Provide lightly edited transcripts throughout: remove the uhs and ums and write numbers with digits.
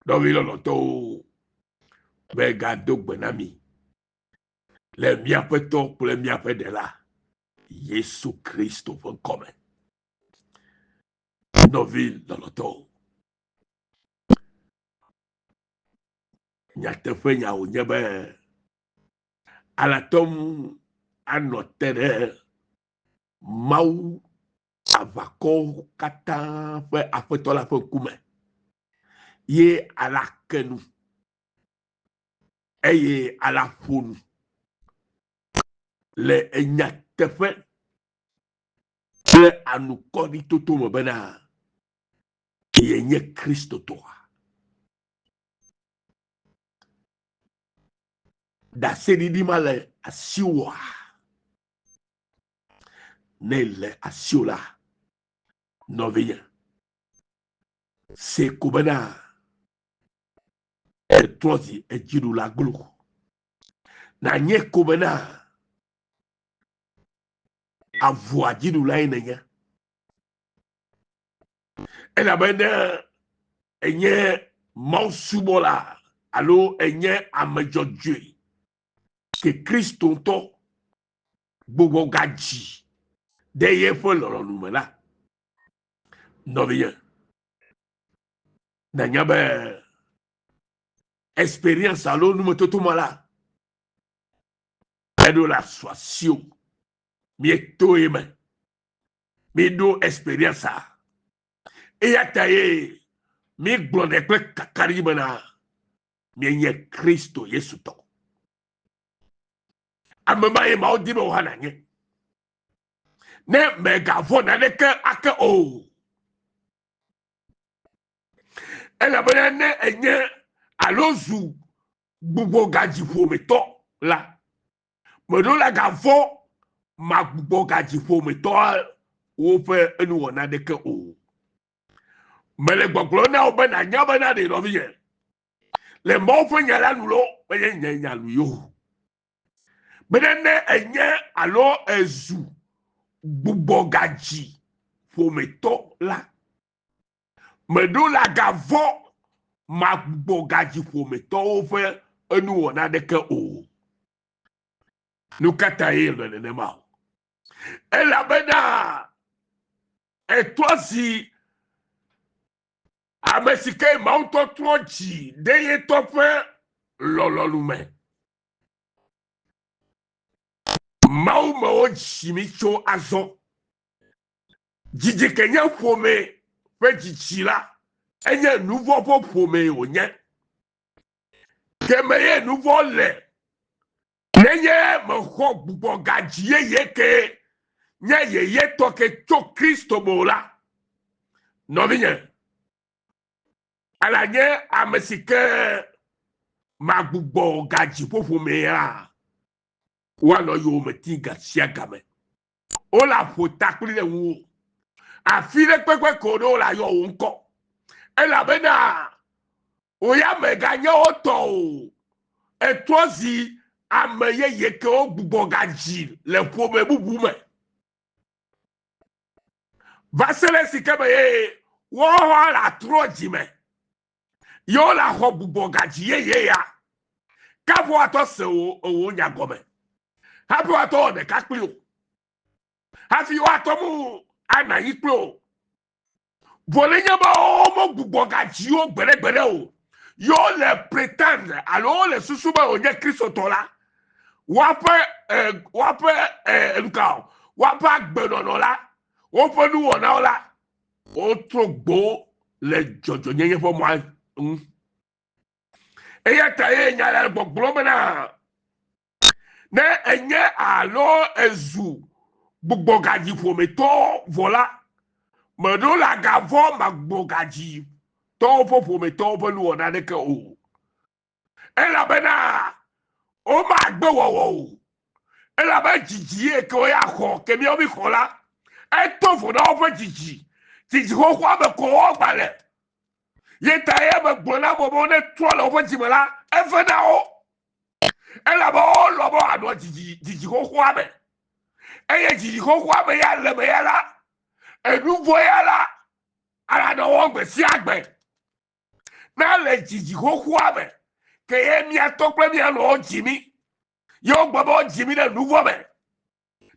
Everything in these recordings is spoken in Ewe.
Nɔvi lɔlɔ̃tɔwo, megado gbe na mi le míaƒe Tɔ kple míaƒe Ɖela Yesu Kristo ƒe ŋkɔme. Nɔvi lɔlɔ̃tɔwo, nyateƒenya wònye be alate ŋu anɔ te ɖe Mawu aʋakɔwo katã ƒe Aƒetɔ la ƒe ŋkume ye alake nu eye alaƒo nu le nyateƒe kple anukɔɖitoto me bena yenye Kristotɔa. Ɖaseɖiɖi ma le asiwòa? Ne le asiwò la, nɔvinye, se ko bena ètrɔ zi edziɖula glo. Nànye ko bena avua dziɖulae nènye. Elabena ènye Mawu subɔla alo ènye ame dzɔdzɔe ke Kristo ŋutɔ gbugbɔ gadzi ɖe yeƒe lɔlɔ̃nu me la, nɔvinye, nànya be experience alo numetoto ma la, eɖo la su asiwò. Míeto eme. Míeɖo experience a. Eya ta ye míegblɔnɛ kple kakaɖedzi bena míenye Kristo Yesu tɔ. Ame ma ye Mawu di be wò hã nànye. Ne mègavɔ̃ naneke ake o. Elabena ne ènye alo zu gbugbɔgadziƒometɔ la, meɖo la gavɔ̃ magbugbɔgadziƒometɔ woƒe nuwɔna aɖeke o. Mele gbɔgblɔm na wò be nànya bena ɖe nɔvinye, le Mawu ƒe nya la nu loo, menye nye nya nu ye o. Bena ne ènye alo èzu gbugbɔgadzi ƒometɔ la, meɖo la gavɔ̃ magbugbɔgadzi ƒometɔwo ƒe enuwɔna aɖeke o. Nu ka tae le nenema o? Elabena etrɔ zi ame si ke Mawu ŋutɔ trɔ dzi ɖe ye ŋutɔ ƒe lɔlɔ̃nu me. Mawu me wodzi mí tso azɔ. Dzidzi ke nye ƒome ƒe dzidzi la, enye nuvɔ̃ ƒe ƒomee wònye. Ke me ye nuvɔ̃ le. Nenye mexɔ gbugbɔgadzi yeye ke nye yeyetɔ ke tso Kristo me o la, nɔvinye, ala nye ame si ke magbugbɔ gadzi ƒoƒo mea, woanɔ yowòme ti ga sia game. Wole aƒo takpli ɖe ŋuwò. Afi ɖe kpekpe ko ɖe wole ayɔ wò ŋkɔ. Elabena wò ya mèganye wo tɔ o. Ètrɔ zi ame yeye ke wogbugbɔ gadzi le ƒome bubu me. Va se ɖe esi ke me ye woawo hã atrɔ dzi me. Ye wole axɔ gbugbɔ gadzi yeye ya. Ke hafi woatɔ se wò wò nya gɔme. Hafi woatɔ wɔ ɖeka kpli wò. Hafi woatɔ mu anɔ anyi kpli wò. Vɔ nenye be womegbugbɔ gadzi wo gbeɖegbeɖe o, ye wole pretend alo wole susu be wònye Kristotɔ la, woaƒe eh, woaƒe eh, nuka o, woaƒe agbenɔnɔ la, woƒe nuwɔnawo la, wotrɔ gbo le dzɔdzɔnyenye ƒe mɔa ŋu. Eya ta ye nya la le gbɔgblɔm bena ne enye alo ezu gbugbɔgadzi ƒometɔ vɔ la, meɖo la gavɔ magbugbɔgadzi tɔwo ƒe ƒometɔwo ƒe nuwɔna aɖeke o. Elabena womagbe wɔwɔ o. Elabe dzidzi ye ke woya xɔ, ke míawo míxɔ la, eto vo na woƒe dzidzi. Dzidzi xoxoa me ko woagba le. Ye ta ye megblɔ na wo be wone trɔ le woƒe dzime la, eve na wo. Elabe wolɔ̃ be woanɔ dzidzi dzidzi xoxoa me. Eye dzidzi xoxoa me ya le me ya la, enu vɔ̃ ya la, alanɔ wɔm gbe sia gbe. Na le dzidzi xoxoa me, ke ye mía tɔ kple mía nɔwo dzi mí, ye wogblɔ be wodzi mí ɖe nu vɔ̃ me.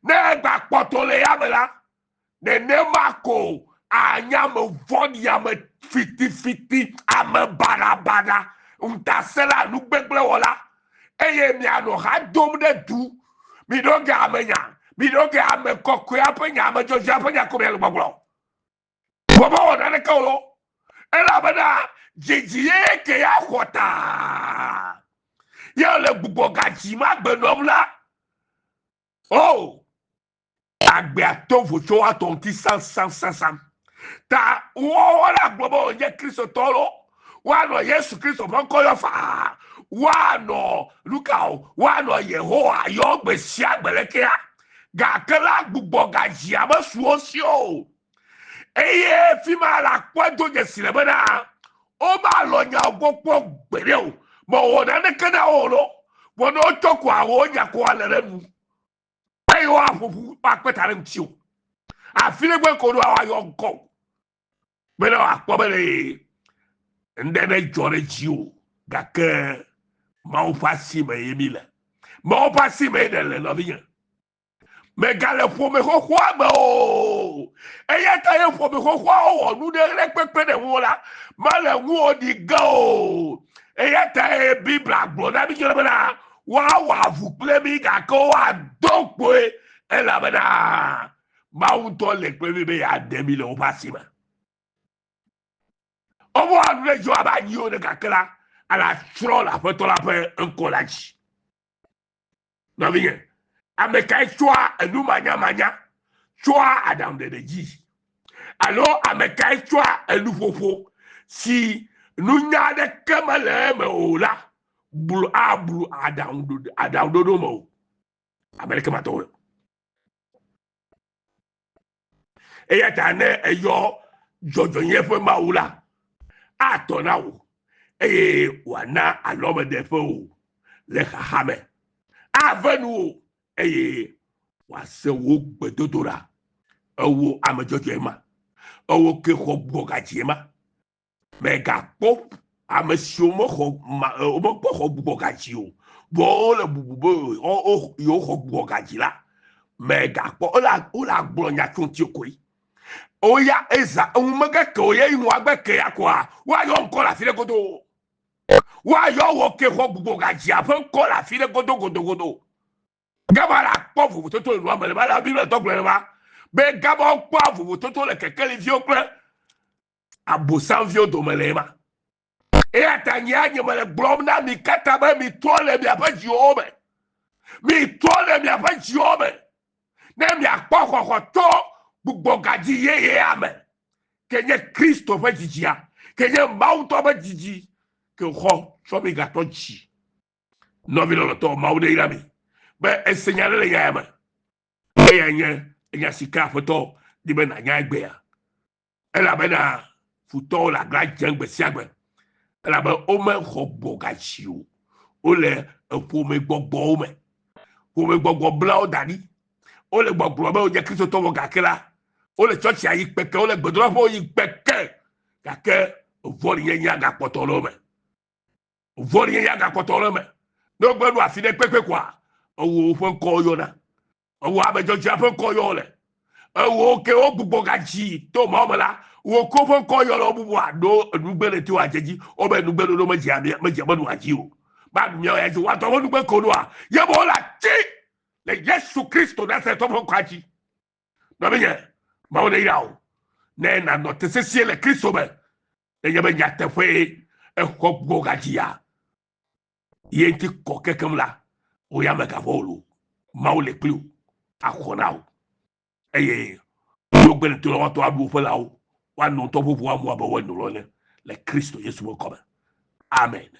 Ne egba kpɔtɔ le ya me la, nenema ko anye ame vɔ̃ɖi, ame fitifiti, ame baɖabaɖa, ŋutasẽla, nugbegblẽwɔla, eye mianɔ ha dom ɖe du. Miɖo ge ame nya, miɖo ge ame kɔkɔea ƒe nya, ame dzɔdzɔea ƒe nya ko mianɔ gbɔgblɔ. Vɔ mewɔ naneke o lo, elabena dzidzi ye ke ya xɔ taa. Ye le gbugbɔ gadzi ma gbe nɔm la, o agbea to vo tso woatɔ ŋuti sãsãsãsã. Ta woawo la gblɔ be wonye Kristotɔ lo, woanɔ Yesu Kristo ƒe ŋkɔ yɔ faa, woanɔ nuka o, woanɔ Yehowa yɔ gbe sia gbe lekea. Gake la gbugbɔ gadzia mesu wo si o. Eye fi ma la kpɔe do dzesi le bena womalɔ nyawo gbɔ kpɔ gbeɖe o. Mewɔ naneke na wo o lo. Vɔ ne wotsɔ koa wo nya koa le ɖe nu. Eye woaƒo ƒu woakpe ta ɖe ŋuti o. Afi ɖe gbe ko ɖo woayɔ ŋkɔ o. Bena woakpɔ be ɖe ŋɖe ne dzɔ ɖe dzi o. Gake Mawu ƒe asi me ye mi le. Mawu ƒe asi me ye nèle nɔvinye. Mègale ƒome xoxoa me o. Eya ta ye ƒome xoxoawo wɔ nu ɖe ɖe kpekpe ɖe ŋuwò la, mele ŋuwò ɖi ge o. Eya ta ye Biblia gblɔ na mí nyuie bena woawɔ avu kple mí gake woado kpoe elabena Mawu ŋutɔ le kple mí be yeaɖe mí le woƒe asi me. Wowɔa nu ɖe dziwò abe anyiwo ene gake la, alatsrɔ̃ le Aƒetɔ la ƒe ŋkɔ la dzi. Nɔvinye, ame kae tsɔa enumanyamanya tsɔa aɖaŋuɖeɖe dzi? Alo ame kae tsɔa enuƒoƒo si nunya aɖeke mele eme o la blu ablu aɖaŋuɖoɖo me o? Ame ɖeke mate ŋu o. Eya ta ne èyɔ dzɔdzɔnyenye ƒe Mawu la, atɔ na wò eye wòana alɔmeɖeƒe wò le xaxa me. Ave nuwò eye wòase wò gbedodoɖa. Ewò ame dzɔdzɔe ma, ewò ke xɔ gbɔgadzie ma. Mègakpɔ ame siwo mexɔ ma womekpɔ xɔ gbugbɔgadzi o, vɔ wole bubu be yewoxɔ gbugbɔgadzi la, mègakpɔ wole wole agblɔ nya tso ŋuti koe. Woya eza eŋu mege ke o ye ŋu agbe ke ya koa, woayɔ ŋkɔ le afi ɖe godoo. Woayɔ wò ke xɔ gbugbɔgadzia ƒe ŋkɔ le afi ɖe godo godo godo. Gama la kpɔ vovototo le nua me le ma la Biblia tɔ gblɔ le ma be gama wokpɔa vovototo le kekeliviwo kple abosamviwo dome le ema. Eya ta nyea nye mele gblɔm na mi katã be mitrɔ le miaƒe dziwo me. Mitrɔ le miaƒe dziwo me ne miakpɔ xɔxɔ tso gbugbɔgadzi yeyea me, ke nye Kristo ƒe dzidzia, ke nye Mawu ŋutɔ ƒe dzidzi, ke xɔ tsɔ mi gatɔ dzi. Nɔvi lɔlɔ̃tɔ, Mawu neyra mi be ese nya ɖe le nya ya me. Eyae nye enya si ke Aƒetɔ di be nànya egbea. Elabena futɔwo le aglã dzem gbe sia gbe, elabe womexɔ gbɔgatsi o. Wole ƒomegbɔgbɔwo me. Ƒomegbɔgbɔ bla wo da ɖi. Wole gbɔgblɔ be wonye Kristotɔ vɔ gake la, wole tsɔtsia yi kpeke, wole gbedoɖaƒewo yi kpeke gake vɔ̃ɖinyenye gakpɔtɔ le wo me. Vɔ̃ɖinyenye gakpɔtɔ le wo me. Ne wogbe ɖo afi ɖe kpekpe koa, ewò woƒe ŋkɔwo yɔna. Ewò ame dzɔdzɔea ƒe ŋkɔ yɔ wole. Ewò ke wogbugbɔ gadzi to Mawu me la, wò ke woƒe ŋkɔ yɔ le wobubu aɖo enugbe le to adze dzi. Wobe nugbe ɖoɖo medze amia medze menua dzi o. Maɖu miawo ya dzi. Woatɔ ƒe nugbe ko ɖoa ye be wole atsi le Yesu Kristo Nazaretɔ ƒe ŋkɔa dzi. Nɔvinye, Mawu neyra wò ne nànɔ te sesĩe le Kristo me. Nenye be nyateƒee exɔ gbugbɔ gadzia, ye ŋuti kɔ kekem la, wò ya mègavɔ̃ o loo. Mawu le kpli wò, axɔ na wò. Eye wogbe le to la woatɔ aɖu woƒe lãwo, woano ŋutɔ ƒe ʋu amu abe wain nono ene le Kristo Yesu ƒe ŋkɔ me. Amen.